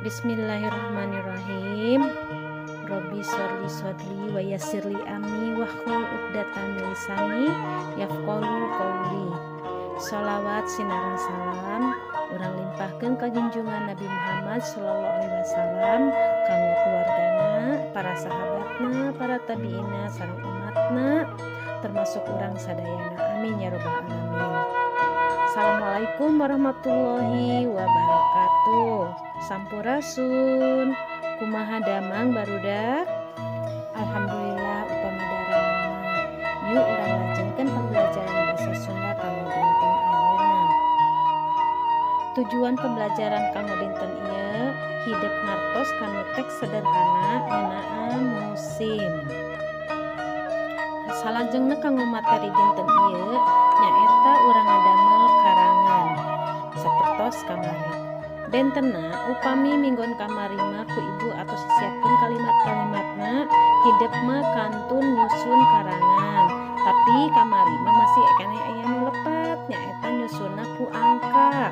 Bismillahirrahmanirrahim. Robbi syrahli sodri wa yassirli amri wahlul 'uqdatam min lisani yafqahu qawli. Sholawat sinareng salam urang limpahkeun ka junjungan Nabi Muhammad sallallahu alaihi wasallam, kanggo keluargana, para sahabatna, para tabiina, sareng umatna, termasuk urang sadayana. Amin ya robbal alamin. Assalamualaikum warahmatullahi wabarakatuh. Sampurasun. Kumaha damang, barudak? Alhamdulillah upami daramang. Yuk, urang lajengkeun pembelajaran bahasa Sunda kanggo dinten ayeuna. Tujuan pembelajaran kanggo dinten ieu, hidep ngartos kanu teks sederhana ngeunaan musim. Salajengna, kanggo materi dinten ieu nyaeta urang ngadamel karangan sapertos kamari. Bentenna upami minggon kamari mah ku ibu atos disiapkeun kalimat-kalimatna, hidep mah kantun nyusun karangan. Tapi kamari mah masih keneh aya nu lepat, nyaeta nyusunna ku angka.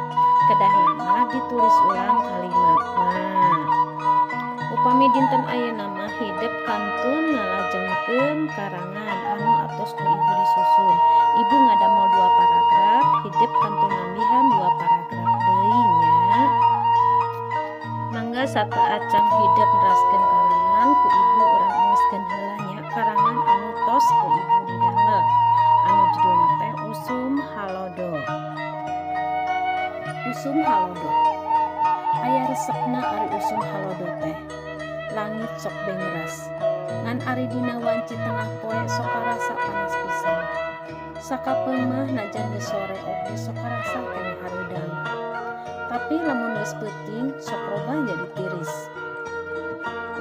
Kedahna mah ditulis ulang kalimatna. Upami dinten ayeuna mah hidep kantun ngalajengkeun karangan anu atos ku ibu disusun. Ibu ngadamel dua paragraf, hidep kantun nambihan dua paragraf deui nya. Mangga, sateuacan hidep neraskeun karangan ku ibu, urang awaskeun heula nya karangan anu tos ku ibu didamel, anu judulna teh Usum Halodo. Usum Halodo. Aya resepna ari usum halodo teh. Langit sok bengras. Ngan ari dina wanci tengah poe sok karasa panas pisan. Sakapeung mah najan geus sore oge sok karasa keneh hareudang. Tapi lamun geus peuting sok robah jadi tiris.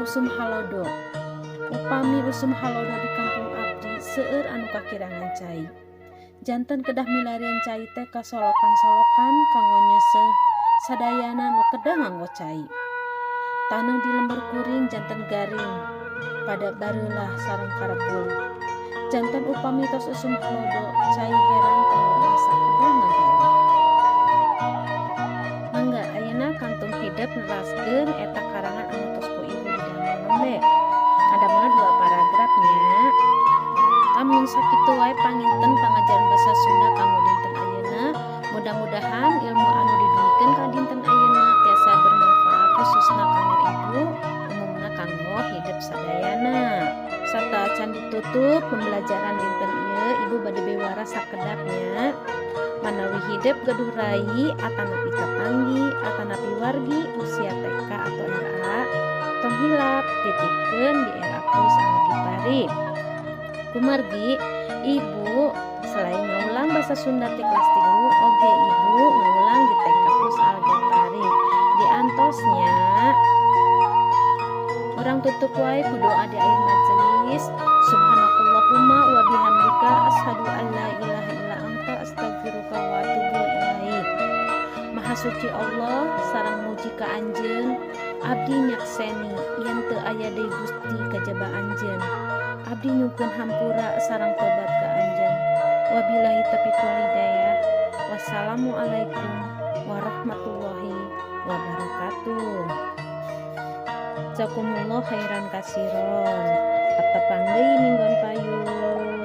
Usum halodo. Upami usum halodo di kampung abdi seueur anu kakirangan cai. Janten kedah milarian cai teh ka solokan-solokan kanggo nyeuseuh sadayana nu kedah nganggo cai. Taneuh di lembur kuring janten garing pada bareulah sareng karebul. Janten upami tos usum halodo, cai herang kanggo masak kedah ngagali. Mangga, ayeuna kantun hidep neraskeun eta karangan anu tos ku ibu didamel nembe. Ngadamelna dua paragraf nya. Lamun sakitu wae panginten pangajaran basa Sunda kanggo dinten ayeuna. Mudah-mudahan ilmu anu didugikeun ka dinten ayeuna tiasa bermanfaat, khususna kanggo ibu, umumna kanggo hidep sadayana. Sateuacan ditutup pembelajaran dinten ieu, ibu bade bewara sakedap nya. Manawi hidep gaduh rai atanapi tetanggi atanapi wargi usia TK atau RA, tong hilap titipkeun di RA Plus Algifari. Kumargi ibu selain ngawulang bahasa Sunda ti kelas 3, oge ibu ngawulang di TK Plus Algifari. Diantos nya. Urang tutup wae ku doa di akhir majelis. Subhanakallahumma wa bihamdika asyhadu an la ilaha illa anta astaghfiruka wa atubu ilaik. Maha suci Allah sareng muji ka anjeun, abdi nyakseni yen teu aya deui Gusti kajaba anjeun. Abdi nyungkeun hampura sareng tobat ka anjeun. Wabillahi taufiq wal hidayah. Wassalamualaikum warahmatullahi wabarakatuh. Jazakumullah khairan kasiron. Patepang deui minggon payun.